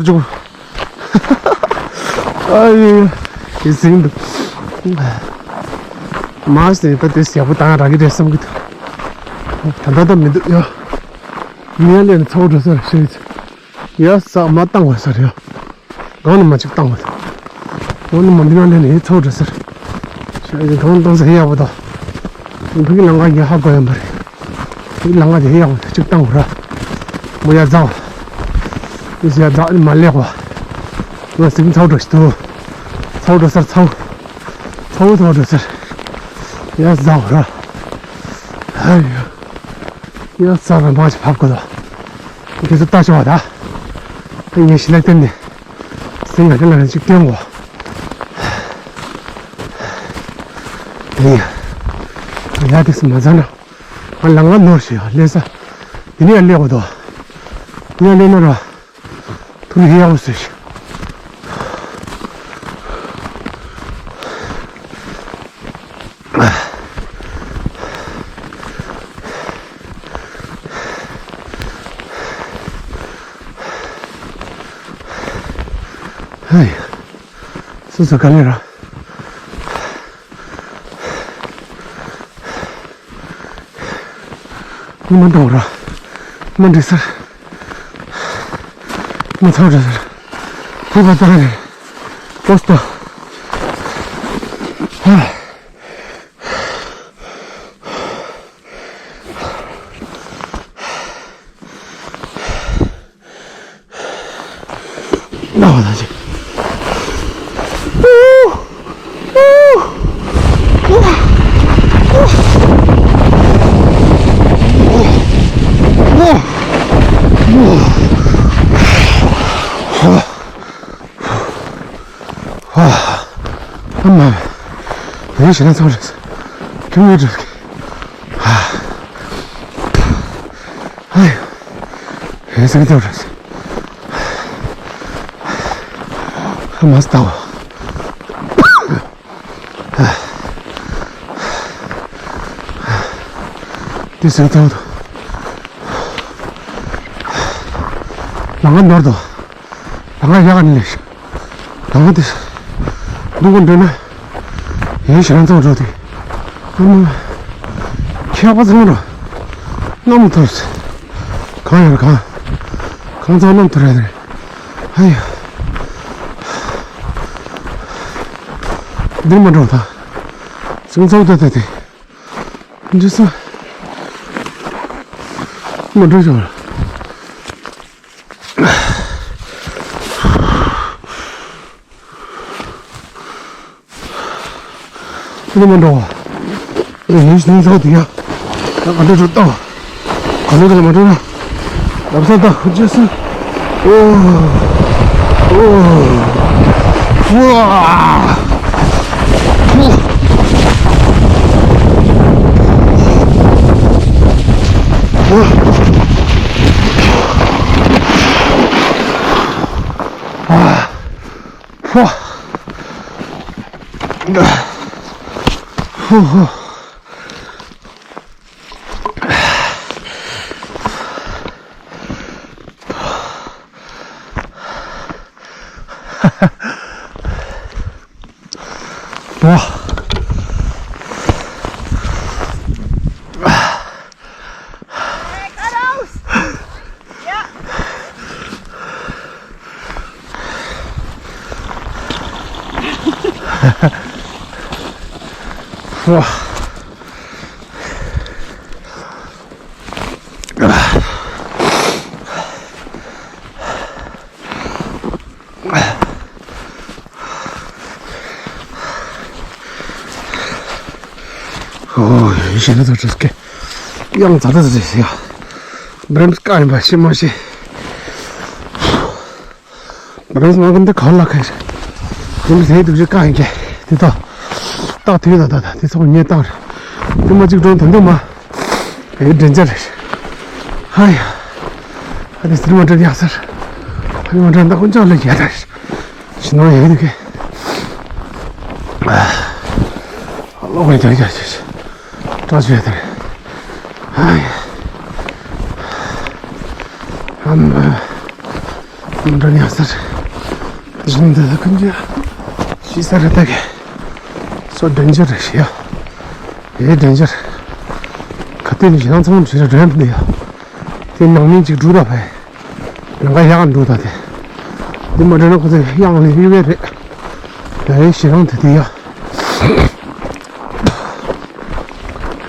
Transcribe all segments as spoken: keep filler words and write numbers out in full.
ཅུ། ཨ་ཡེ་ཡེ། ཟིང་འདུག་མ་ཟིན་ད་དེ་ཡག་པོ་བཏང་རག་གི་རེད་བསམ་གི་འདུག་ད་ད་ད་མི་འདུག་ཡ། མི་ཡ་ལས་ནས་ཚ་བོ་འགྲོ་ས་རེད་ཤེས། ཡ་ས་མ་བཏང་བ་ས་རེད་ཡ། གང་ནས་མ་ཅིག་བཏང་བ། འོ་ནི་མ་འདི་ན་ལས་ནས་ཡི་ཚ་བོ་འགྲོ་ས་རེད། ཤེས་གང་བཏང་ས་ཡག་པོ་ད། ཕ་གི་ལང་ག་ཡ་ཧ་གོ་ཡ་མ་རེད། ལང་ང་དེ་ཡག་པོ་ཅིག་བཏང་ར། མོ་ཡ་རྫ། ཨིས་ཡ་རྫ་ནི་མ་ལེགས་པ། ང་སེམས་ཚ་བོ་འགྲོ་ཞིག་འདུག་ཚ་བོ་འགྲོ་སར་ཚ་བོ། ཚ་བོ་ཚ་བོ་འགྲོ་སར། ཡ་རྫ་ར། ཧ་ཡ། ཡ་རྫ་ར་མ་ཞིག་བབ་དགོས་དོ། ཁྱེད་ཚོ་ལྟ་ཤོག་ད། ངས་ཞི་ལ་བསྟན་ནས། སེམས་ང་ཁྱེད་ལ་ཅིག་སྟོན་གོ། ཡ་དེ་སུ་མ་ཚ་ན། ང་ལ་ང་ནོར་ཞིག་ལས་ས། དེ་ནས་ཡར་སླེབས་དགོས་དོ། ཡར་སླེབས་ན་ར། ཐུར་ཡར་ཡག་པོ་ཟེར་ཞིག་ཧེ། སོ་སོ་ག་ལེ་ར། མ་འདྲ་བ་ར། མ་འདྲི་སར། མ་ཚ་བ་འདྲ་སར། ཕུ་བ་ཏ་རེ། པོ་སྟོ། ཧ། ན་བ་ད་ཅིག་ཨ་མ། ཡིན་ཞེ་ན་ཚང་རེད། ཁྱོད་ཡོད་རེད། ཨ་ཡོ། ཡིན་ས་གི་ཚང་རེད། ཨ་མ་སྟ་བ། དེ་ཟེར་ཐང་དུ། ལང་ང་ནོར་དོ། ལང་ང་ཡག་ནི་ལས། ལང་ང་དེ། འདུག་གོ་འདྲེ་ན། ཡིན་ཞེ་ན་ཚང་འགྲོ་དེ། ཨ་མ། ཁྱེད་པ་ཚང་འགྲོ། གནམ་ཐོར། གང་ཡོད་གང་། གང་ཚང་གནམ་ཐོར་ཡ་དེ། ཨ་ཡ། འདིར་མ་འགྲོ་ད། ཅུང་ཙམ་ལྟ་ལྟ་དེ། འདི་ས། མ་འགྲོ་ཞོར། འདི་མ་འགྲོ་བ། ཡིན་ཞིང་ཚོགས་དེ་ཡ། ད་ག་འདྲ་འགྲོ་ལྟ་བ། ག་ལེ་རེད་མ་འགྲོ་ན། ལམ་སང་ད་ཁོ་ཅེས་སུ། ཨོ། ཨོ། ཨོ། ཨོ། ཨ། ཧོ། ཧོ་ཧོ། ཨོ། ཧོ། ཨོ་ཡ། ཡིན་ཞེ་ན་ཚང་འགྲོ་སྐད། ཡང་ཛ་དྲག་ཙམ་ཟེར་ཡ། འབྲེམ་སྐ་ཡིན་པ་ཤི་མ་ཤི། འབྲེམ་སྐ་མ་གི་འདི་ག་ལ་ཁ་ཡིན། འདི་ཟེར་དུས་ཀྱི་སྐ་ཡིན་གྱི། དེ་ད། སྟག་དེ་ད་ད་ད་དེ་ཚོ་ངས་བཏང་རེད། དེ་མ་གཅིག་འགྲོ་ད་འདི་མ། ཨེ་འདྲེན་ཅར། ཧ་ཡ། ཧ་དེ་སིལ་མ་འདྲ་ཡག་སར། ཧ་དེ་མ་འདྲ་ད་ཀུན་ཅག་ལ་ཡ་ད། ཤི་ནོ་ཡ་དེ་གི། ཨ་ལོ་ཧ་ཡ་ད་ཡ་ཅི་ཅི། ཏྲ་ཅི་ཡ་ད། ཧ་ཡ། ཨམ། འགྲོ་ཉག་སར་བཞིན་འདི་ལ་ཀུན་གྱི་ཤི་ས་རེད་ད་གི། སོ་ཌེན་ཇར་རེད་ཤི་ཡ། ཨེ་ཌེན་ཇར། ག་དུས་ནས་ཞེ་སྡང་ཚང་མ་བྱེད་ར་འགྲོ་ཡ་མི་འདུག་ཡ། དེ་ནང་མི་གཅིག་འགྲོ་ད་བས། ལམ་ཁ་ཡག་འགྲོ་ད་དེ། འདི་མ་འགྲོ་ན་ཁོ་ཚོ་གཡང་ལས་གཡུག་གི་རེད། ཡ་ཡེ་ཞེ་སྡང་དེ་དེ་ཡ།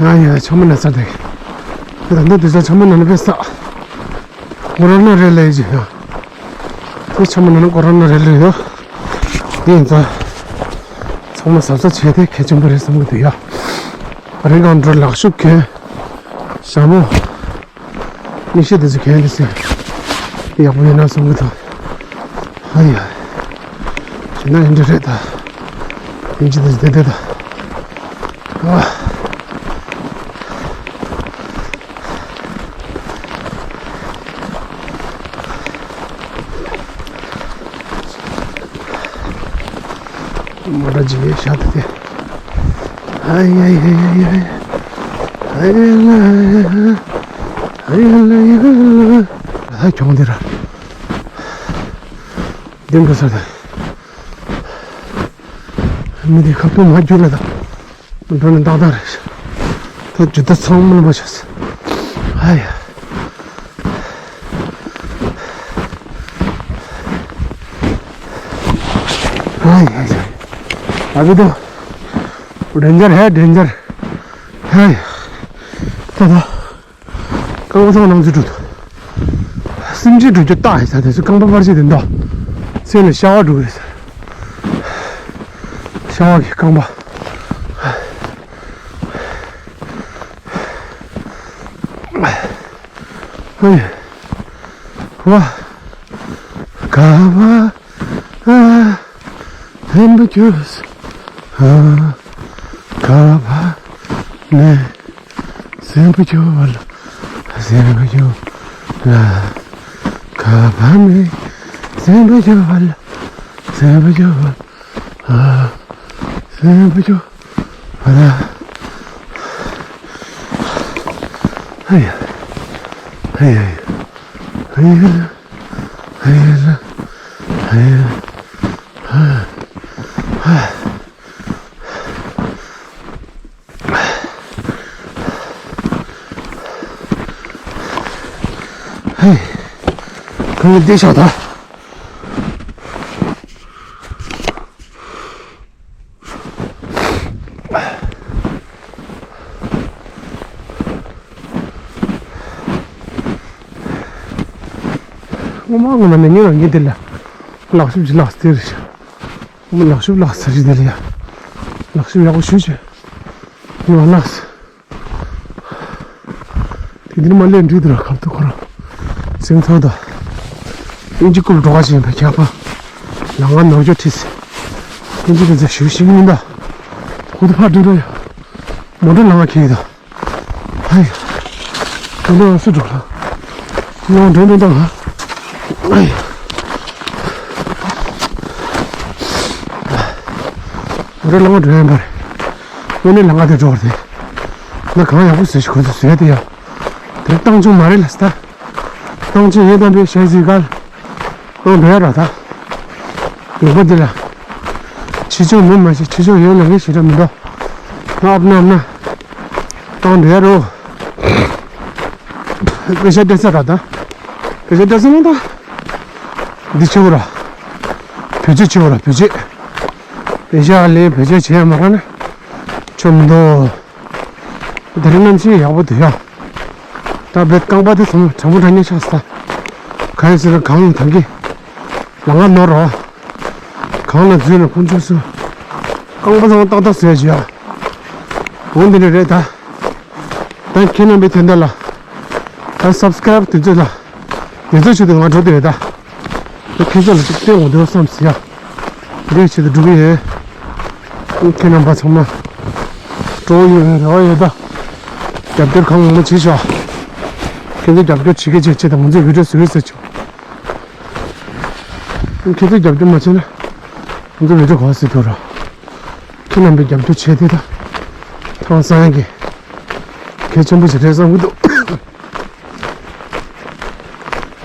ཨ་ཡ་ཆང་མ་ན་ས་དེ། ད་ལྟ་དུས་ཚོད་ཆང་མ་ན་ན་བས་ས། ཀོ་རོ་ན་རེད་ལས་ཀྱི་ཡ། དེ་ཆ་མ་ནང་ན་ཀོ་རོ་ན་རེད་ལོས་ཡོད། དེ་ཡིན་ཙང་། ཚང་མ་གཟབ་གཟབ་བྱས་ཏེ་གལ་ཆེན་པོ་རེད་བསམ་གི་འདུག་ཡ། རིང་གང་འགྲོ་ལག་ཤུབས་གྱོན། ཞྭ་མོ། མིག་ཤེལ་དེ་ཚོ་གྱོན་དེ་ཚོ། ཡག་པོ་ཡོད་ན་བསམ་གི་འདུག་ཨ་ཡ། བྱས་ན་ཡིན་འདྲ་རེད་ད། ཡིན་གཅིག་དེ་ཚོ་བསྡད་བསྡད་ད། ཨ། མོ་ཊ་ཅིག་ཡོད་ཤག་ད་དེ། ཨ་ཡ་ཡ་ཡ་ཡ། ཨ་ཡ་ཡ་ཡ་ཡ། ཨ་ཡ་ལ་ཡ་ལ། ད་གྱོང་དེ་ར། འདི་འགྲོ་ས་དེ། མི་དེ་ཁ་ཐུག་མ་རྒྱུག་ལ་ད། འགྲོ་ནས་ཏག་ཏག་རེད། ད་ཇི་ལྟར་ཚང་མ་ལ་མ་ཆགས་སོང་། ཨ་ཡ། ཨ་ཡ་ཡ། ཨ་བི་དོ། ཌེན་ཇར་ཧེ་ཌེན་ཇར། ཨ་ཡ། ད་ད། རྐང་པ་ཚང་ནང་ཚུད་འགྲོ་འདུག་སེམས་ཅན་འགྲོ་རྒྱུ་རྟགས་ཡིན་ས་དེ་ཚོ་རྐང་པ་པར་ཆས་དེ་འདུག་སེམས་ལ་ཤ་བ་འགྲོ་གི་རེད་ས། ཤ་བ་གི་རྐང་པ། ཧེ། བ། ག་བ། ཨ། ཧེན་པ་ཁྱོད། ཨ། ག་བ། ནས། སེམས་པ་སྐྱོ་བ་ལ། སེམས་པ་སྐྱོ་བ་ལ། ག་བ་མེད། སེམས་པ་སྐྱོ་བ་ལ། སེམས་པ་སྐྱོ་བ་ལ། ཨ། སེམས་པ་སྐྱོ་བ་ལ། ཨ་ཡ། ཨ་ཡ་ཡ། ཨ་ཡ་ལ། ཨ་ཡ་ལ། ཨ་ཡ་ལ། ཨ། ཨ། ཧེ། ཁོང་གིས་བལྟས་ཤག་ད། སྔོན་མ་སྔོན་མ་ནས་ངས་ང་གཉིས་དེ་ལ་ལག་ཤུབས་ཅིག་ལགས་སེ་དེ་རེད་ཤག་ལག་ཤུབས་ལགས་ས་ཞིག་དེ་ལ་ཡ། ལག་ཤུབས་ཡག་པོ་ཞུ་ཞུ། ཡོང་ལགས། དེ་འདིར་མ་ལས་འགྲིག་འདུག་ར་ཁབ་ཏུ་ཁོ་རང་། སེམས་ཚོར་དང་། ཨིན་ཇི་སྐོར་འགྲོ་བ་ཞིག་ཡིན་པའི་ཁྱད་པར། ལ་ང་ནོར་འཁྱོག་ཁྲིད། ཨིན་ཇི་དེ་ཚོ་ཞུ་ཤེས་ཀྱི་མིན་ད། ཁོ་ཚོ་ཕར་འགྲོ་འགྲོ་ཡ། མོ་ཊ་ལ་ང་ཁྱེར་ཡོད་ད། ཧའི། དེ་འདྲ་སུ་འགྲོ་ལ། ང་འགྲོ་འགྲོ་དང་ཧ། ཨའི། འགྲོ་ལ་ང་འགྲོ་ཡིན་པ་རེད། དངོས་གནས་ལ་ང་དེ་འགྲོ་བར་དེ། ང་གང་ཡག་པོ་བཟོས་ཤིག་ཁོ་ཚོ་བཟོས་དེ་ཡ། དེ་བཏང་ཆུང་མ་རེད་ལ་སི་ད། བཏང་ཆུང་ཡོད་དམ་པའི་ཤ་ཟིག་ག་ལ། ཨང་འགྲོ་ཡ་ར་ད། ཡོད་པ་འདི་ལ། ཕྱི་ཕྱོགས་མི་མ་ཤེས་ཕྱི་ཕྱོགས་ཡོད་ལ་ངས་ཤེས་ར་མི་འདུག་ང་ཨབ་ན་ཨབ་ན། ཨང་འགྲོ་ཡ་རོ། པེ་ཤ་སྤྲད་ས་ར་ད། པེ་ཤ་སྤྲད་ས་མ་ད། འདི་ཆེ་བོ་ར། བེད་སྤྱོད་ཆེ་བོ་ར་བེད་སྤྱོད། པེ་ཤ་ལས་བེད་སྤྱོད་བྱས་མ་ར་ན། ཆོ་མི་འདུག་དེ་རིང་གནམ་གཤིས་ཡག་པོ་འདུག་ཡ། ད་བེད་རྐང་པ་དེ་ཚང་མ་གྲང་མོ་གྲང་ཉེ་ཆགས་སོང་ད། གང་ཡིན་ཟེར་ན་གངས་ལ་ཐང་གི། ལ་ང་ནོར་རོ། གངས་ལ་འཛུལ་ནས་ཁོང་ཚོས་སུ། རྐང་པ་ཚང་མ་ཏག་ཏག་བཟོས་བྱས་ཡ། འོ་འདི་འདྲ་རེད་ད། ད་ཁྱེད་རྣམ་པའི་དོན་དག་ལ། ད་སབ་སི་ཀ་རབ་དེ་ཚོ་ལ། དེ་ཚོ་ཆེད་དུ་ང་འགྲོ་འདོད་ཡོད་ད། ཁྱེད་ཚོ་ལ་ཅིག་བསྟན་འོང་འདོད་བསམ་ཟེར་ཡ། འདིའི་ཆེད་དུ་འགྲོ་གི་ཡོད། ཁྱེད་རྣམ་པ་ཚང་མ། སྤྲོ་བོ་ཡོད་རེ་བ་ཡོད་ད། རྒྱབ་སྐྱོར་གང་མང་མང་བྱེད་ཤོག་ཁྱེད་ཚོ་རྒྱབ་སྐྱོར་བྱེད་ཀྱི་བྱེད་ཆེད་དུ་ང་ཚོས་བི་ཌིའོ་བཟོས་ཟེར་ཆོག་ཁྱེད་ཚོས་རྒྱབ་སྐྱོར་མ་བྱས་ན། ང་ཚོ་བི་ཌིའོ་ག་པར་བཟོས་ཐུབ་ར། ཁྱེད་རྣམ་པས་རྒྱབ་སྐྱོར་བྱས་དེ་ད། ཐང་སང་གི། གལ་ཆེན་པོ་ཞིག་རེད་བསམ་གི་འདུག་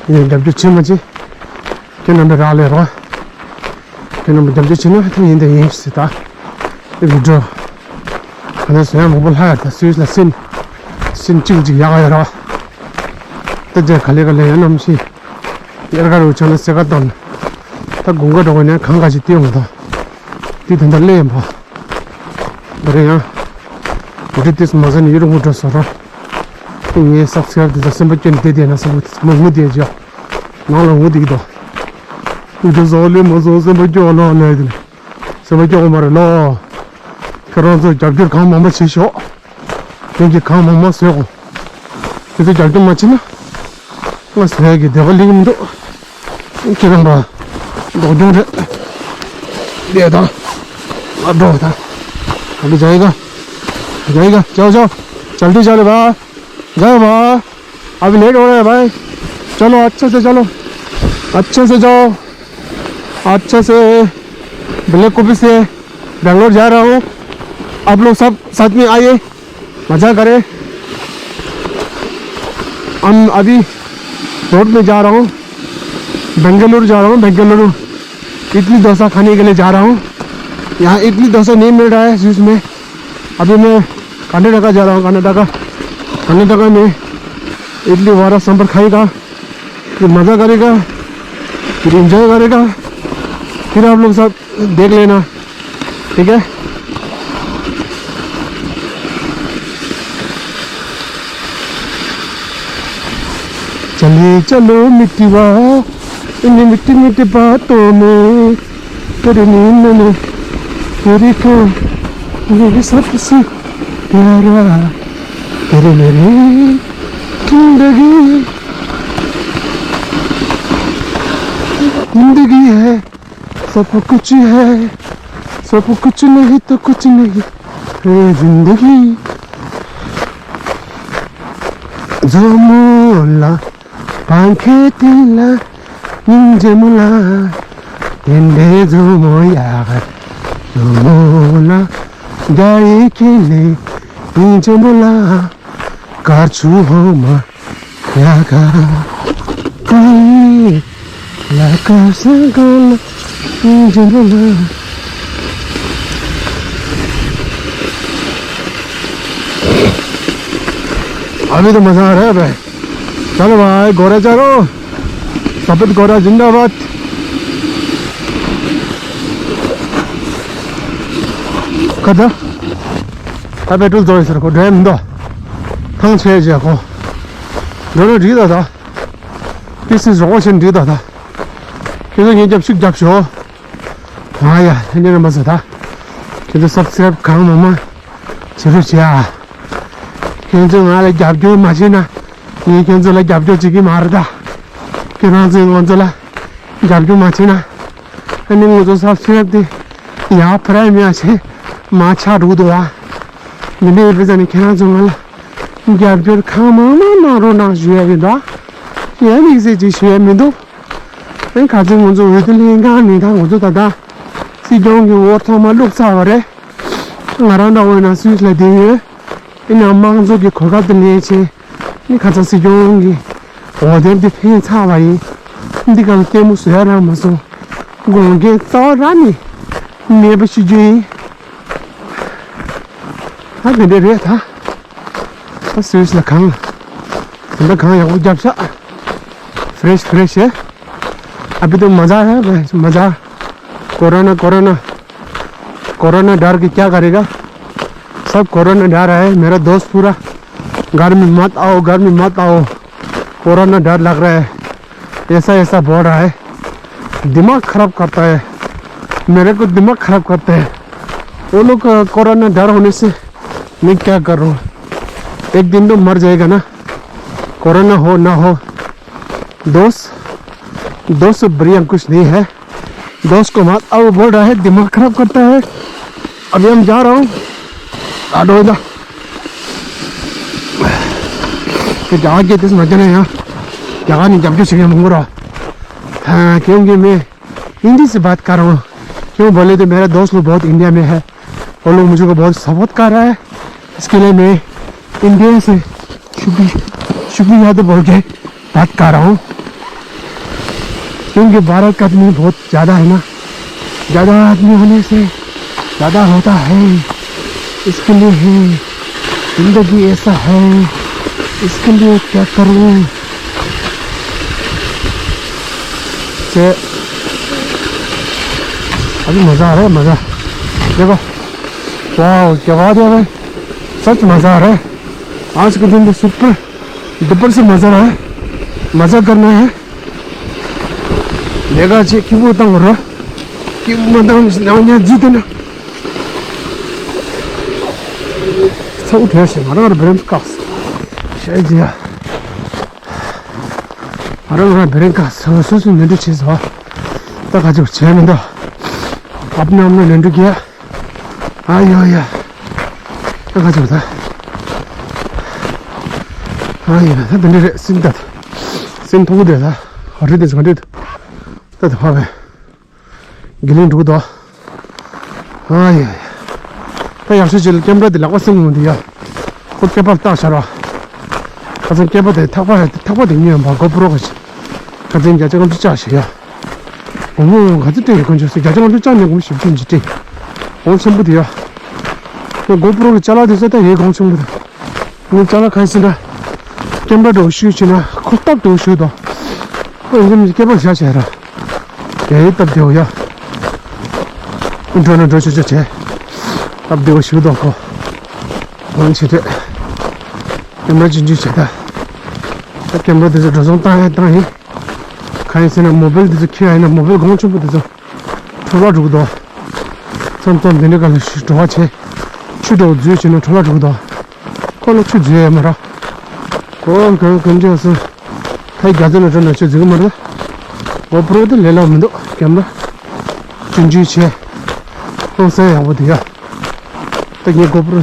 ཡིན་རྒྱབ་སྐྱོར་བྱེད་མ་བྱེད། ཁྱེད་རྣམ་པས་རག་ལས་རོགས། ཁྱེད་རྣམ་པས་རྒྱབ་སྐྱོར་བྱས་ན་ཐུགས་ཡིན་དང་ཡིན་ཟེར་ད། ཨེ་བི་ཌི་ཡོ། ང་ཚོ་བཟོ་ཡ་མང་པོ་ལྷག་ཡ་ད་སུས་ལ་སིན། སིན་གཅིག་གཅིག་ཡག་ཡོད་རོགས། ད་རྗེས་ག་ལེ་ག་ལེ་ཡོད་ནམ་ཤི། དབྱར་ཁ་རུ་ཆགས་ན་སེ་ཀ་བཏང་། ད་དགུན་ཁ་འགྲོ་བ་ནས་གང་ག་ཞིག་བལྟས་ཡོང་གི་འདུག་དེ་དོན་དག་ལས་ཡིན་པ། ད་རེ་ཡང་། འདི་དུས་མ་ཟ་ནས་ཡུར་ངུ་འགྲོ་སོ་རོ། ངས་སབ་སི་ཀ་རབ་དེ་ཚོ་སེམས་པ་སྐྱོན་བསྡད་བསྡད་ན་སེམས་པ་དེ་ཚང་མ་ངུ་བསྡད་ཅོག་ནང་ལ་ངུ་བསྡད་ཀྱི་འདུག་འདི་བཟོ་ལས་མ་བཟོ་སེམས་པ་སྐྱོ་ལོ་ལས་དེ་ནས། སེམས་པ་སྐྱོ་གི་མ་རེད་ལོ། ཁྱེད་རང་ཚོ་རྒྱབ་སྐྱོར་གང་མང་མང་བྱེད་ཤོག་ཁྱེད་ཀྱིས་གང་མང་མང་བཟོས་གོ། ཁྱེད་ཚོ་རྒྱབ་སྐྱོར་མ་བྱེད་ན། ང་བཟོས་ཀྱི་བདེ་བ་ལེགས་མི་འདུག་ཁྱེད་རང་པ། ལྡོག་སྐྱོན་རེད། ལས་དང་། ང་འགྲོ་དང་། ང་འགྲོ་जाएगा। जाएगा। जाओ, जाओ। जल्दी चलो भाई। जाओ भाई। अभी लेट हो रहा है भाई। चलो, अच्छे से चलो। अच्छे से जाओ। अच्छे से। ब्लैक कॉफी से बेंगलोर जा रहा हूँ। आप लोग सब साथ में आइए। मजा करें। हम अभी रोड में जा रहा हूँ। बेंगलुरु जा रहा हूँ, बेंगलुरु। इडली डोसा खाने के लिए जा रहा हूँ। यहाँ इडली डोसा नहीं मिल रहा है स्विस में। अभी मैं कर्नाटका जा रहा हूँ, कर्नाटका। कर्नाटका में इडली वड़ा सांभर खाएगा। फिर मज़ा करेगा, फिर एंजॉय करेगा, फिर आप लोग सब देख लेना, ठीक है। चले चलो मिट्टी वा, इन मीठी मीठी बातों में, तेरे नींद में, तेरे को, मेरे सबसे प्यारा, तेरे मेरे जिंदगी, जिंदगी है, सब कुछ है, सब कुछ नहीं तो कुछ नहीं है जिंदगी। जो मोला पांखे तिला निंजे मुला तेंदे जो मोया जो मोला जाए के ले निंजे मुला ཀར་ཆུ་ཧོ་མ་ཡ་ག་ཀ་ཡི་ལ་ཀ་ས་ག་ལ་ཨིན་ཇི་ལ་ལ། अभी तो मजा आ रहा है भाई। चलो भाई, घोड़ा चढ़ो। सफेद घोड़ा जिंदाबाद। कदा? ད་པེ་ཊྲོལ་རྫོགས་ཡོད་ཟེར་ཁོ་འགྲོ་ཡ་མི་འདུག་ཐང་ཆད་བྱས་ཁོ། འགྲོ་རུ་འགྲིག་ད་ད། ཏི་སི་རོགས་ཤིན་འགྲིག་ད་ད། ཁྱེད་ཚོ་ངའི་རྒྱབ་ཤུགས་རྒྱབ་ཤོག་ཨ་ཡ་ལྷན་རྒྱས་རྣམ་པ་ཚོ་ད། ཁྱེད་ཚོ་སབ་སི་ཀ་རབ་གང་མང་མང་བྱེད་རོགས་བྱེད་ཨ། ཁྱེད་ཚོ་ང་ལ་རྒྱབ་སྐྱོར་མ་བྱེད་ན། ངས་ཁྱེད་ཚོ་ལ་རྒྱབ་སྐྱོར་བྱེད་ཀྱི་མ་རེད་ད། ཁྱེད་རང་ཚོས་ང་ཚོ་ལ་རྒྱབ་སྐྱོར་མ་བྱེད་ན། ཨ་ནི་ང་ཚོ་སབ་སི་ཀ་རབ་དེ་ཡར་ཕར་མི་ཡ་ཆེ་མ་ཆགས་འགྲོ་གི་འདུག་བ། འདི་འདྲའི་ཡོད་པའི་ས་ནས་ཁྱེད་རང་ཚོ་ང་ལ་རྒྱབ་སྐྱོར་གང་མང་མང་གནང་རོགས་གནང་ཞུ་ཡ་ཡིན་ད། ཡང་དམིགས་བསལ་ཅིག་ཞུ་ཡ་མི་འདུག་ཨེ་ག་ཚོད་ང་ཚོ་འོས་བསྡུ་ལྷན་ཁང་ནས་ད་ང་ཚོ་ད་ལྟ་སྲིད་སྐྱོང་གི་འོས་ཐོག་མ་བླུགས་ཚར་བ་རེད། ང་རང་འདྲ་བོ་ཡིན་ན་སུད་སི་ལ་བསྡད་ཡོད། ཡིན་ནའང་དམངས་གཙོ་གི་གོ་སྐབས་དེ་ལེན་བྱས། ནི་ཁ་སང་སྲིད་སྐྱོང་གི་འོས་འདེམས་དེ་ཕན་ཚར་བ་ཡིན། འདི་ག་ལ་ལྟད་མོ་བཟོ་ཡ་རག་མ་སོང་། དགོངས་འགལ་རྩ་བ་རང་ནས་མེད་པ་ཞུ་རྒྱུ་ཡིན། ད་དེ་འདྲ་རེད་ད། ད་སུད་སི་ལ་གངས། ད་ལྟ་གངས་ཡག་པོ་བརྒྱབ་ཤག་ཕི་རེ་ཤི་ཕི་རེ་ཤི། अभी तो मज़ा है भाई, मज़ा। कोरोना, कोरोना, कोरोना डर के क्या करेगा? सब कोरोना डर है। मेरा दोस्त पूरा घर में मत आओ, घर में मत आओ, कोरोना डर लग रहा है, ऐसा ऐसा बोल रहा है। दिमाग खराब करता है, मेरे को दिमाग खराब करता है। वो लोग, अ, कोरोना डर होने से मैं क्या कर रहा हूँ? एक दिन तो मर जाएगा ना, कोरोना हो ना हो। दोस्त, दोस्त से बढ़िया कुछ नहीं है। दोस्त को मत आओ बोल रहा है, दिमाग खराब करता है। अभी हम जा रहा हूँ। आडो इधर। तो जाके दिस मजा नहीं यहाँ। जगह नहीं, जब जो सिंह मंगुरा। हाँ, क्योंकि मैं हिंदी से बात कर रहा हूँ। क्यों बोले तो मेरा दोस्त लोग बहुत इंडिया में है। वो लोग मुझे को बहुत सपोर्ट कर रहा है। इसके लिए मैं इंडिया से शुक्रिया, शुक्रिया तो बोल के बात कर रहा हूँ। क्योंकि भारत का आदमी बहुत ज़्यादा है ना, ज़्यादा आदमी होने से ज़्यादा होता है, इसके लिए है, जिंदगी ऐसा है, इसके लिए क्या करूँ। से अभी मज़ा आ रहा है, मज़ा। देखो, वाह, क्या बात है भाई, सच मज़ा आ रहा है। आज के दिन तो सुपर डुपर से मज़ा आ रहा है, मज़ा करना है। ལས་ཀ་བྱེད། སྐྱིད་པོ་བཏང་རོགས། སྐྱིད་པོ་མ་བཏང་ན་ནམ་ཡང་རྫི་དེ་ན། ཚ་བོ་བྲོས་ཤིག་ང་རང་ར་བེ་རེམ་བཀག་ཤ་ཡི་ཡ། ང་རང་ར་བེ་རེམ་བཀག་སོ་སོ་སོ་ནོར་འཁྲུལ་བྱས་སོ། ད་ག་ཅིག་བྱས་མི་འདུག་ཨབ་ནམ་ནོར་འཁྲུལ་གྱིས། ཨ་ཡོ་ཡ། ད་ག་ཅིག་ད། ཨ་ཡོ་ད་འདི་འདྲ་རེད། སེམས་ད། སེམས་མཐོང་གི་འདུག་ད། ཧ་རི་དེ་ཟ་འདྲེ་ད། ད་ད་ཕ་བས། དགེ་ལེགས་འགྲོ་གི་འདུག་ཨ་ཡ་ཡ། ད་ཡག་ཤོས་ཅིག་ལ་ཀེམ་ར་དེ་ལག་པ་སེམས་ངོ་དེ་ཡ། ཁོ་སྐེད་པར་བཏགས་བཞག་ར། ཁ་སང་སྐེད་པ་དེ་ཐག་པ་ཐག་པ་དེ་ཉོས་ཡོང་པ་གོ་པྲོ་གི་ཆེ། ཁ་སང་བརྒྱ་ཆ་ལྔ་བཅུ་བཅག་ཞིག་ཡ། འོ་མོ་ག་ཚོད་སྤྲད་ཡོད་ཁོ་ཚོས་བརྒྱ་ཆ་ལྔ་བཅུ་བཅག་ནས་སྒོར་བཞི་བཅུ་ཅིག་སྤྲད། འོ་ཆེན་པོ་དེ་ཡ། ཁོ་གོ་པྲོ་གི་ཅ་ལག་དེ་ཚོ་ད་ཡོད་གོང་ཆེན་པོ་དེ། ངས་ཅ་ལག་ག་ཟེར་ན། ཀེམ་ར་འདྲ་བོ་ཤུ་བྱས་ན་ཁོ་སྟབས་འདྲ་བོ་ཞིག་འདུག་ཁོ་ཡིན་ཙམ་སྐེད་པར་བཞག་བྱས་ར། དེའི་སྟབས་བདེ་བོ་ཡ། འགྲོ་ན་འགྲོ་ཆོག་ཆོག་བྱས། སྟབས་བདེ་བོ་ཞིག་འདུག་ཁོ། འོན་ཆེ་དྲེད། ཀེམ་ར་ཅིག་འཇུས་བྱས་ད། ད་ཀེམ་ར་དེ་ཚོ་འགྲོ་སོང་བཏང་ཡ་བཏང་ཡིན། གང་ཡིན་ཟེར་ན་མོ་བེལ་དེ་ཚོ་འཁྱེར་ཡ་ཡིན་ན་མོ་བེལ་གོང་ཆེན་པོ་དེ་ཚོ། འཕྲོ་བརླག་འགྲོ་གི་འདུག་མཚམས་མཚམས་འདི་འདྲ་ག་ལ་ཞིག་འགྲོ་བ་བྱས། ཆུ་འདྲ་བོ་འཛུལ་བྱས་ན་འཕྲོ་བརླག་འགྲོ་གི་འདུག་ཁོ་ལ་ཆུ་འཛུལ་ཡས་མ་རེད། ཨོ་གང་གང་འདྲ་སོང་། ད་རྒྱ་མཚོ་ནང་འགྲོ་ན་ཆུ་འཛུལ་གི་མ་རེད། གོ་པྲོ་དེ་ལས་སླ་མི་འདུག་ཀེམ་ར། ཆུ་འཇུས་བྱས། ཨང་སང་ཡག་པོ་འདུག་ཡ། ད་ངའི་གོ་པྲོ།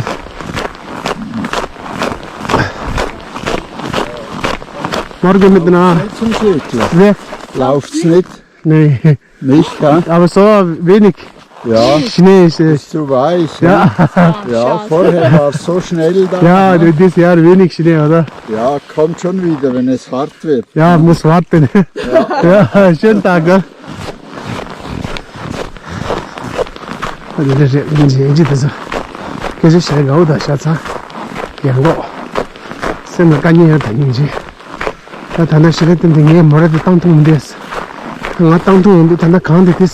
Morgen miteinander. Zum Glück, ja. Wer? Läuft's nicht? Nee. Nicht, gell? Aber so wenig Ja, Schnee ist es. Zu weich, ja. Ja. Ja, vorher war es so schnell da, Ja, ne? Dieses Jahr wenig Schnee, oder? Ja, kommt schon wieder, wenn es hart wird. Ja, muss warten. Ja, schönen Tag, gell? ཨ་ནི་རེད་རེད་ཡིན་གྱི་ཡིན་གྱི་དེ་ཚོ། སྐད་ཆ་བཤད་དགའ་བོ་དང་ཤ་ཚ། ཡང་གོ་སེམས་ལ་དཀའ་ངལ་ཡང་དང་ཡིན་གྱི། ད་ད་ནང་ཞིག་ལ་བསྟན་ཏེ་ངས་མོ་ར་དེ་བཏང་ཐུབ་མི་འདུག་ང་བཏང་ཐུབ་མི་འདུག་ད་ནང་གང་དེ་དེ།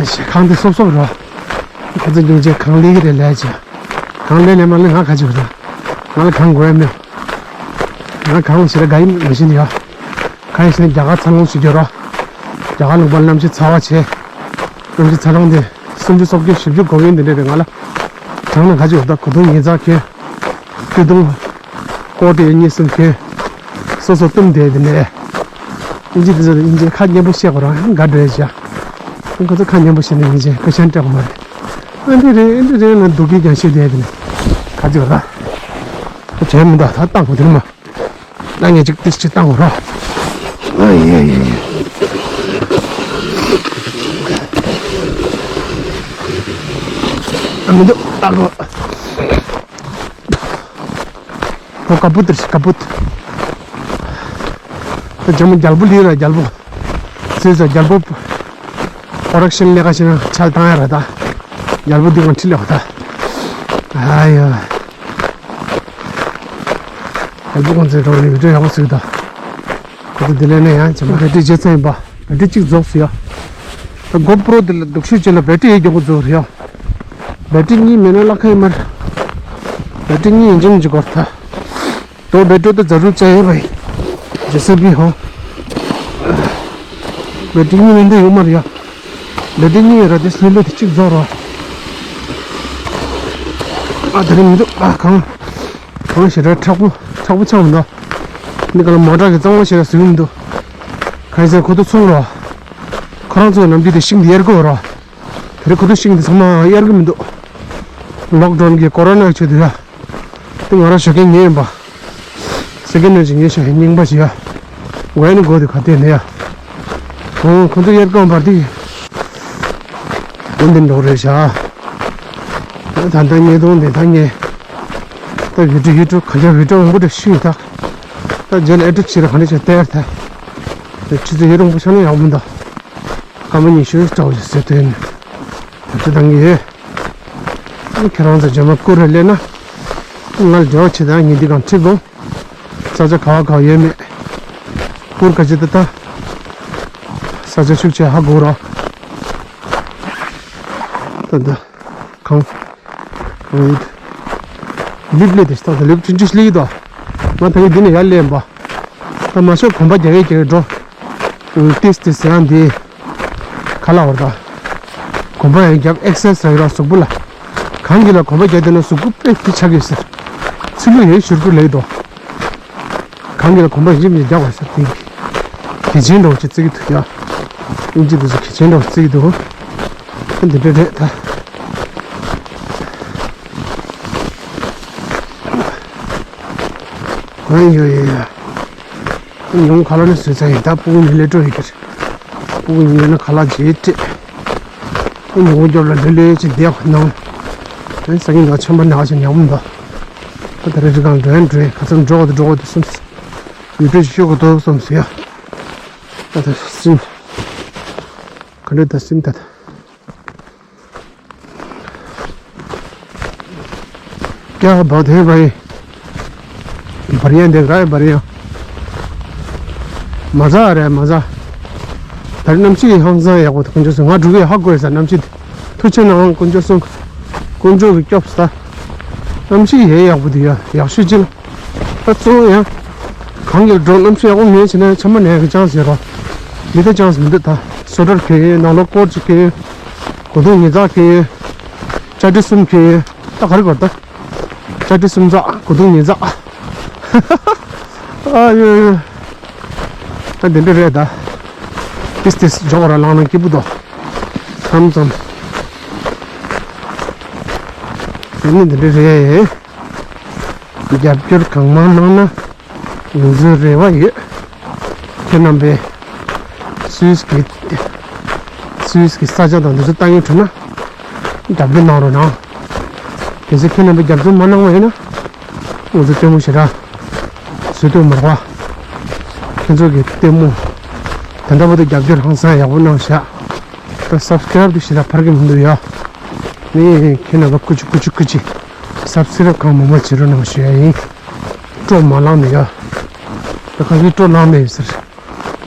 ཞེ་གང་དེ་སོབ་སོབ་རོ། ཁ་ཚ་སྙིང་རྗེ་གང་ལས་ཀྱི་རེད་ལས་ཀྱི། གང་ལས་ལས་མ་ལས་ང་ག་ཅིག་རེད། ང་ལ་གང་དགོས་ཡ་མེད། ང་གང་ཞིག་ལ་དགའ་ཡི་མི་ཤེས་ནི་ཡ། གང་ཡིན་ཟེར་ན་རྒྱ་གར་འཚར་ལོངས་ཞིག་རྒྱུ་རོ། རྒྱ་གར་ལུང་པ་གནམ་གཤིས་ཚ་བ་བྱས། གནམ་གཤིས་ཚ་གྲང་དེ། སུམ་ཅུ་སོ་བརྒྱད་བཞི་བཅུ་གོ་གིན་དེ་འདྲ་རེད་ང་ལ། གྲང་ན་ག་ཅིག་ཡོད་ད་གོ་དུང་ངེད་ཚ་ཁྱོད། སྐྱོ་དུང་། ཀོ་ཏི་གཉིས་གསུམ་ཁྱོད། སོ་སོ་བཏུམ་བསྡད་དེ་ནས། ཨིན་ཇི་དེ་ཚོ་ཨིན་ཇི་ཁ་སྙན་པོ་བཤད་དགོས་རང་དགའ་འདྲ་བྱ། ཁོ་ཚོ་ཁ་སྙན་པོ་བཤད་ནས་ཨིན་ཇི་ཀུ་ཤན་སྤྲད་དགོས་མ་རེད། ཨ་འདི་རེད་ཨ་འདི་རེད་ལ་སྡུག་གི་ཀྱང་བཤད་བསྡད་དེ་ནས། ག་ཅིག་ར། ཁོ་བྱས་མི་འདུག་ད་བཏང་དགོས་དེ་ནི་མ། ད་ངས་ཅིག་ཏིས་ཅིག་བཏང་དགོས་ར། ཨ་ཡེ་ཡེ་ཡེ། ཨ་མི་འདུག་ད་གོ། ཨོ་ཀ་པུ་ཏི་རེད་ཀ་པུ་ཏི། ད་ཇོ་མོ་རྒྱལ་པོ་ལི་ར་རྒྱལ་པོ། སྲིད་ས་རྒྱལ་པོ། ཨོ་རག་ཤན་ལས་ཀ་བྱེད་ན་ཆལ་བཏང་ཡ་ར་ད། རྒྱལ་པོ་འདི་གང་ཁྲིད་ལས་ད། ཨ་ཡ། རྒྱལ་པོ་ཁོང་ཚོའི་འགྲོ་ནས་བི་ཌིའོ་ཡག་པོ་བཟོས་ད། ཁོ་ཚོ་འདི་ལས་ནས་ཡང་ཇོ་མོ་བེ་ཏྲི་རྗེས་ཚན་ཡིན་པ། བེ་ཏྲི་གཅིག་རྫོགས་སོང་ཡ། ད་གོ་པྲོ་འདི་ལ་སྡུག་ཤོས་ཅིག་ལ་བེ་ཏྲི་ཡེ་མགྱོགས་པོ་རྫོགས་རེད་ཡ། བེ་ཏྲི་གཉིས་མེད་ན་བརླག་ཁ་ཡིན་མ་རེད། བེ་ཏྲི་གཉིས་ཡིན་གཅིག་མིན་གཅིག་དགོས་ད། དོ་བེ་ཏྲི་དེ་ཛ་རུར་ཅ་ཡེ་བའི། ཇེ་སི་བི་ཧོ། བེ་ཏྲི་གཉིས་མེད་འདི་ཡོད་མ་རེད་ཡ། བེ་ཏྲི་གཉིས་ཡོད་ར་དེ་སླེ་ལོ་དེ་གཅིག་རྫོགས་རོ། ཨ་དེ་རིང་མི་འདུག་ཨ་གང་། གང་ཞེ་དྲག་མཁྲེགས་པོ་མཁྲེགས་པོ་ཆགས་མི་འདུག་འདི་ག་ལ་མོ་ཊ་གི་གཙང་མ་ཞེ་དྲག་བཟོས་མི་འདུག་གང་ཡིན་ཟེར་ཁོ་ཚོ་ཚུར་རོ། ཁོ་རང་ཚོ་ནམ་རྒྱུན་དེ་ཤིང་དེ་གཡར་དགོས་རོ། དེ་རིང་ཁོ་ཚོ་ཤིང་དེ་ཚང་མ་གཡར་གི་མི་འདུག་ལོག་ཌའུན་གི་ཀོ་རོ་ན་གི་ཆེད་དུ་ཡ། དེ་ང་རང་ཞོགས་ཀས་ཉལ་ཡིན་པ། སེ་ཀེན་ཧེན་ཞིག་ཉལ་ཤག་རྙིང་པ་ཞིག་ཡ། ཝེན་གོ་དེ་ག་དེ་ནས་ཡ། ཁོང་ཁོང་ཚོ་གཡར་གང་བར་དེ། དེ་འདི་འགྲོ་རེད་ཤག་ད་ད་ཉལ་དོང་དེ་ད་ཉལ། ད་ཡུ་ཊུབ་ཡུ་ཊུབ་ག་འདྲ་བི་ཌིའོ་འོང་གི་འདྲ་ཤི་ཡོད་ད། ད་རྗེས་ལ་ཨེ་ཌིཊ་བྱེད་ར་ག་འདྲ་བྱས་ལྟ་ཡར་ད། དེ་ཆུ་ཚོད་ཡུན་རིང་པོ་ཆགས་ན་ཡག་མི་འདུག་སྐར་མ་ཉི་ཤུ་འདྲ་བོ་ཞིག་ཟེར་དོན་ནི་དེ་བཏང་གི་ཡོད། ཁྱེད་རང་ཚོ་རྗེས་མ་བསྐུར་རེ་སླེབས་ན་ང་ལ་འབྲེལ་བ་བྱེད་དང་། ཉིན་འདི་གང་ཁྲིད་དགོས། ས་ཆ་ག་བ་ག་བ་ཡོད་མེད། སྤུར་ག་ཅི་ད་ད། ས་ཆ་ཤུགས་ཆེ་ཧ་གོ་རོགས། ད་ད། གང་། གང་ཡིན། ལིབ་ལེ་དེ་ཤི་ཐག་ད་ལིབ་ཅུན་ཅུ་ཤི་ལི་ཡི་དོ། ང་ད་གི་འདི་ནས་ཡར་ལེན་པ། ད་མ་ཤོག་གོམ་པ་རྒྱག་གི་རྒྱག་གི་འགྲོ། ཏིས་ཏིས་ཡང་འདི། ག་ལ་བར་ད། གོམ་པ་ཡང་རྒྱབ་ཨེག་སར་སའི་ར་གཟུགས་པོ་ལ། གང་གི་ལ་གོམ་པ་རྒྱག་དེ་ན་གཟུགས་པོ་དཔེ་དེ་ཆགས་ཀྱི་ཟེར། ཚི་ལུ་ཡོད་ཞུར་པོ་ལེ་དོ། གང་གི་ལ་གོམ་པ་ཡིན་ཅིག་རྒྱག་པ་ས་དེ། གལ་ཆེན་འདྲ་བོ་ཅིག་བརྩི་གི་འདུག་ཡ། ཨིན་ཇི་དེ་ཚོ་གལ་ཆེན་འདྲ་བོ་བརྩི་གི་འདུག་འདི་འདྲ་རེད་ད། ཨ་ཡོ་ཡོ་ཡོ། ཉུང་ཁ་ལ་ནི་བཟོས་ཚར་ཡིན། ད་སྤུ་གུ་གཉིས་སླེབས་འགྲོ་ཡོད་ཀྱི་རེད། སྤུ་གུ་གཉིས་སླེབས་ན་ཁ་ལག་ཅིག་སྤྲད། ཨ་ཉུང་རྒྱབ་ལ་ལྷོད་ལྷོད་ཅིག་བསྡད་གནང་། ཨ་ས་ཉིན་ང་ཆམ་པ་ནག་ཅིག་ཉག་མོ་འདུག་ད་ད་རེ་རི་གང་འགྲོ་ཡང་འགྲོ་ཡིན། ཁ་ཚང་འགྲོ་ག་དུ་འགྲོ་ག་དུ་སོམས། ཡུལ་གྲུ་ཞིག་ཤོག་ག་དུ་སོམས་ཟེར་ཡ། ད་ད་སིན། ག་འདྲ་ད་སིན་ད་ད། क्या बात है भाई। बढ़िया देख रहा है, बढ़िया। मज़ा आ रहा है, मज़ा। ད་རེས་གནམ་གཤིས་ཧང་སང་ཡག་པོ་འདུག་དཀོན་མཆོག་གསུམ། ང་འགྲོ་གི་ཧ་གོ་ཡོད་ས། གནམ་གཤིས་ཐུགས་རྗེ་གནང་། དཀོན་མཆོག་གསུམ། དཀོན་མཆོག་གི་སྐྱོབ་ས། གནམ་གཤིས་ཡེ་ཡག་པོ་འདུག་ཡ། ཡག་ཤོས་ཅིག་ལ། ད་གཙོ་བོ་ཡང་། གང་གི་འགྲོ་གནམ་གཤིས་ཡག་པོ་མེད་བྱས་ན་ཆམ་པ་ནག་གི་ཅང་ཟེར་རོ། མི་ད་ཅང་མི་འདུག་ད་སོ་ཊར་གྱོན་ཡོད། ནང་ལོགས་ཀོཊ་ཅིག་གྱོན་ཡོད། གོས་ཐུང་ཉིས་བརྩེགས་གྱོན་ཡོད། ཅ་ཏི་གསུམ་གྱོན་ཡོད། ད་ག་རེ་གོ་ད། ཅ་ཏི་གསུམ་བརྩེགས། གོས་ཐུང་ཉིས་བརྩེགས། ཨ་ཡོ་ཡོ། ད་འདི་འདྲ་རེད་ད། ཏིས་ཏིས་འཇོག་ར་ལངས་ན་སྐྱིད་པོ་འདུག་མཚམས་མཚམས། དེ་ནི་འདི་འདྲ་རེད། རྒྱབ་སྐྱོར་གང་མང་གནང་ན་ང་ཚོའི་རེ་བ་ཡོད། ཁྱེད་རྣམ་པས་སུད་སི་གི་སུད་སི་གི་ས་ཆ་དང་འདི་ཚོ་ལྟ་གིན་འགྲོ་ན་རྒྱབ་སྐྱོར་གནང་རོགས་གནང་། གལ་སྲིད་ཁྱེད་རྣམ་པས་རྒྱབ་སྐྱོར་མ་གནང་བ་ཡིན་ན་ང་ཚོ་ལྟད་མོ་ཞེ་དྲག་བཟོ་འདོད་མ་རེད་པ། ཁྱེད་ཚོ་གི་ལྟད་མོ་དེ་འདྲ་བོ་དེ་རྒྱབ་སྐྱོར་ཧང་སང་ཡག་པོ་གནང་ཤག་ད་སབ་སི་ཀ་རབ་དེ་ཞེ་དྲག་འཕར་གི་མི་འདུག་ཡ། ནི་ཁྱེད་རྣམ་པ་ཀུ་ཅི་ཀུ་ཅི་ཀུ་ཅི་སབ་སི་ཀ་རབ་གང་མང་མང་བྱེད་རོགས་གནང་ཞུ་ཡ་ཡིན། སྤྲོ་མ་ལངས་ནས་ཡ། ད་ཁ་ཤས་སྤྲོ་ལངས་མེད་ཟེར།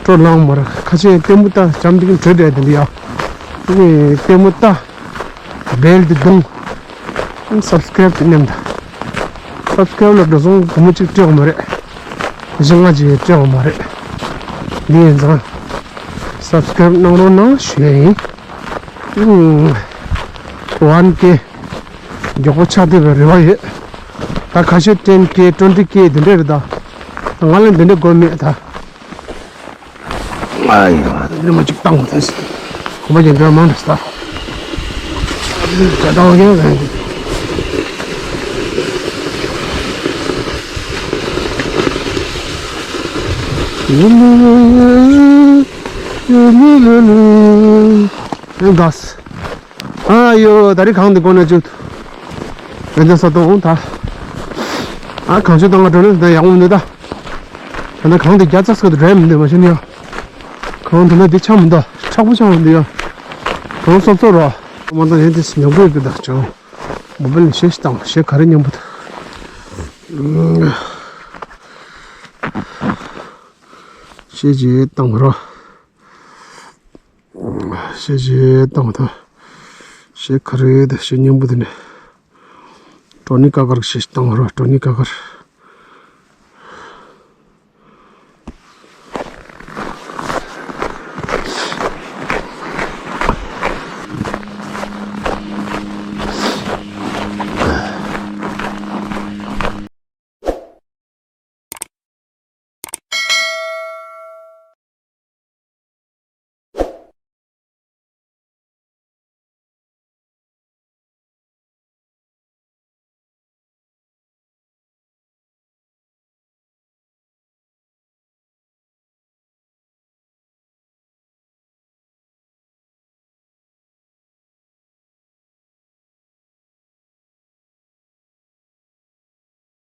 སྤྲོ་ལངས་མ་རེད། ཁ་ཤས་ལྟད་མོ་ལྟ་འཇམ་ཏིང་བྲོས་བྲོས་དེ་འདི་ཡ། ནི་ལྟད་མོ་ལྟ། བེལ་དེ་བརྡུངས། སབ་སི་ཀ་རབ་དེ་མནན་ད། སབ་སི་ཀ་རབ་ལ་འགྲོ་སོང་སྒོར་མོ་གཅིག་སྤྲད་དགོས་མ་རེད། གཞན་ང་ཅིག་སྤྲད་དགོས་མ་རེད། འདི་ཡིན་ཙང་སབ་སི་ཀ་རབ་གནང་རོགས་གནང་ཞུ་ཡ་ཡིན། ཝན་ཀེ་མགྱོགས་པོ་ཆགས་བསྡད་པའི་རེ་བ་ཡོད། ད་ཁ་ཤས་ཊེན་ཀེ་ཊུ་ཝེན་ཊི་ཀེ་འདི་འདྲ་རེད་ད། ང་ལ་འདི་འདྲ་དགོས་མེད་ད། ཨ་ཡོ། འདི་མ་གཅིག་བཏང་དང་། གོམ་པ་རྒྱག་འདྲ་མང་དྲགས་ད། ཇ་བཏང་བ་ཡོད་རེད། ཨེ་འགས། ཨ་ཡོ། ད་རེས་གངས་འདི་སྐོར་ན་བཅུག་ཡོན་ཏན་ས་དོང་ད། ཨ་གངས་ཆུ་དང་ང་འགྲོ་ན་ད་ཡག་པོ་མི་འདུག་ད། ད་ནི་གངས་འདི་རྒྱ་ཚ་ཚ་འདི་རེད་མི་འདུག་མ་གཞི་ནི་ཡ། གངས་འདི་ན་འདི་ཆགས་མི་འདུག་མཁྲེགས་པོ་ཆགས་མི་འདུག་ཡ། གངས་སོབ་སོབ་རོ། མ་ད་ཡན་དེ་ཉོ་དགོས་ཀྱི་ད་ཅང་། མོ་བལ་ནི་ཤེས་ཤིག་བཏང་ཤེས་ག་རེ་མཉམ་པོ་ད། ཤེས་ཅིག་བཏང་རོ། ཤེས་ཅིག་བཏང་ད། ཤེས་ག་རེ་ད་ཤེས་མཉམ་པོ་དེ་ནི། ཀྲོ་ནི་ཀ་ཀར་ཤེས་བཏང་རོ། ཀྲོ་ནི་ཀ་ཀར།